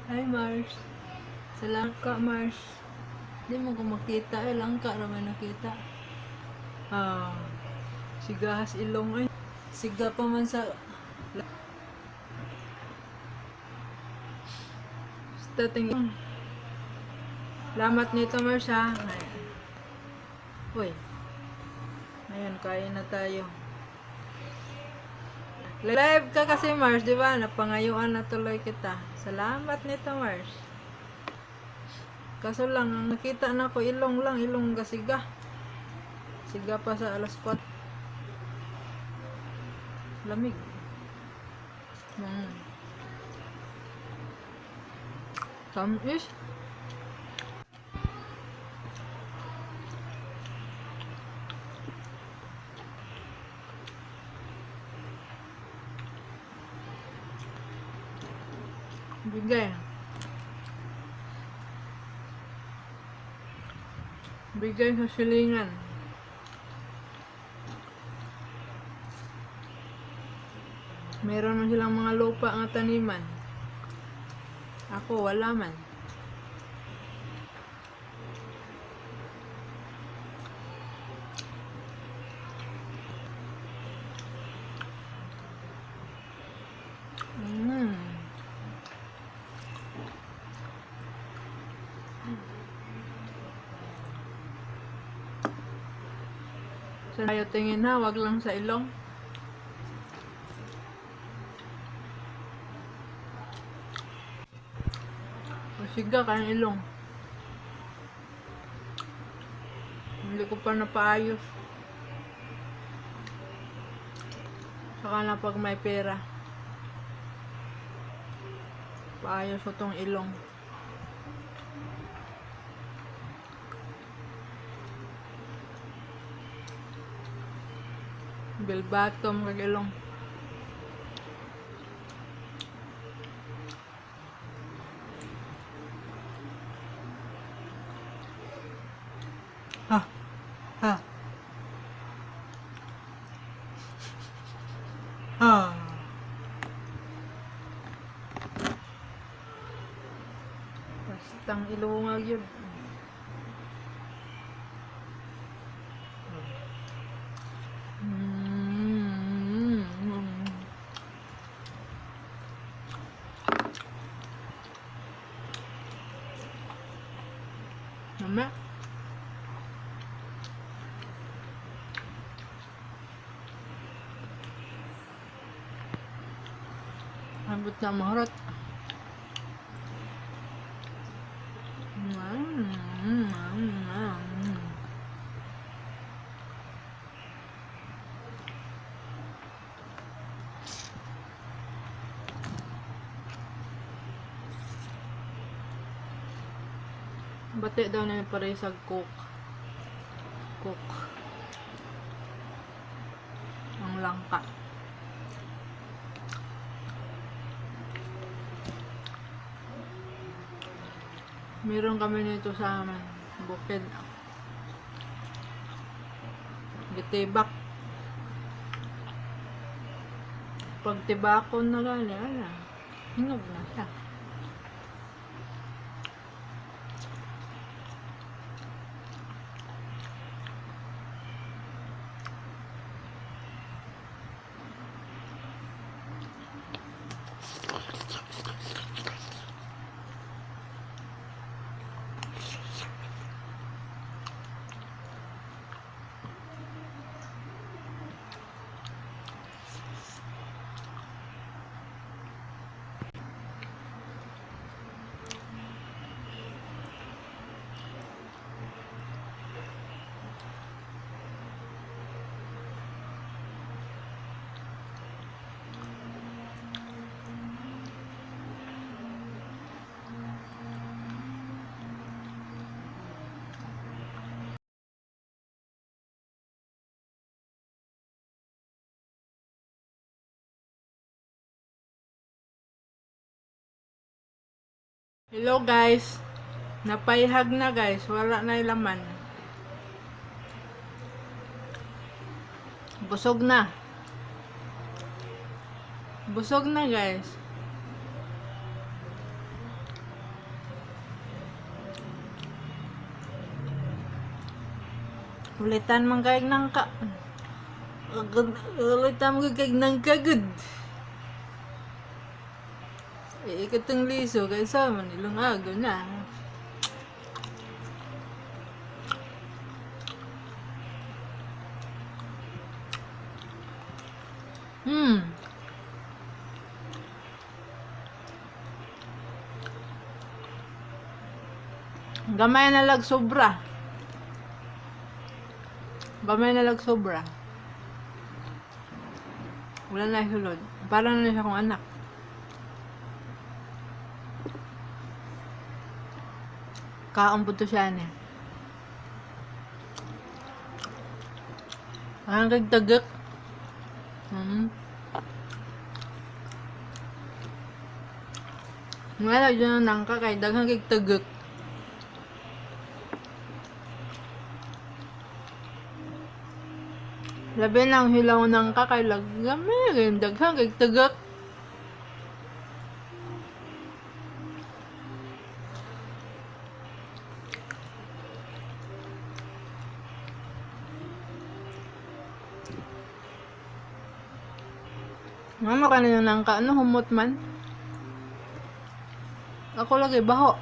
Hi, Mars. Salamat ka, Mars. Di mo ko makita. Eh, langka raman nakita. Ah, sigahas ilong ay. Siga pa man sa. Basta tingin. Salamat nito, Mars, ha. Ay. Uy. Ngayon, kain na tayo. Live ka kasi, Mars, di ba? Napangayuan na tuloy kita. Salamat nito, Mars. Kaso lang, ang nakita na ko, ilong lang, ilong gasiga. Siga pa sa alas 4. Lamig. Tamis. Bigay. Bigay sa silingan. Meron man silang mga lupa nga taniman. Ako, wala man. Sa tayo tingin ha, wag lang sa ilong. O siga kayang ilong. Hindi ko pa napaayos. Saka na pag may pera. Paayos ko tong ilong. Bilbatom kag ilong. Ha. Ha. Ha. Bastang ilungag yun. Mama. Ambot na mahurot. Bati daw na yung paresag coke. Coke. Ang langka. Meron kami nito sa amin. Bukid. Gitibak. Pag tibakon na gani, ala. Hinog na siya. Hello guys. Napayhag na guys. Wala na yung laman. Busog na. Busog na guys. Ulitan man kay nangka. Ulitan mo kay nangka gud. Eh, ikatong liso kay sa man ilong ago na. Gamay na lag sobra. Gamay na lag sobra. Wala na sulod. Para na siya akong anak. Kaon po to siya niya. Ang kagtagak. Wala dyan ang nangka kay daghang kay tagak. Labi lang hilaw ng kakay lagami kay daghang kay tagak. Mama ka na yung nangka, ano humot man? Ako lagi baho.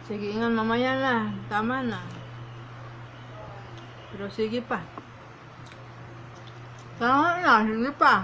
Sige, ingan mamaya na. Tama na. Pero sige pa. Tama na, sige pa.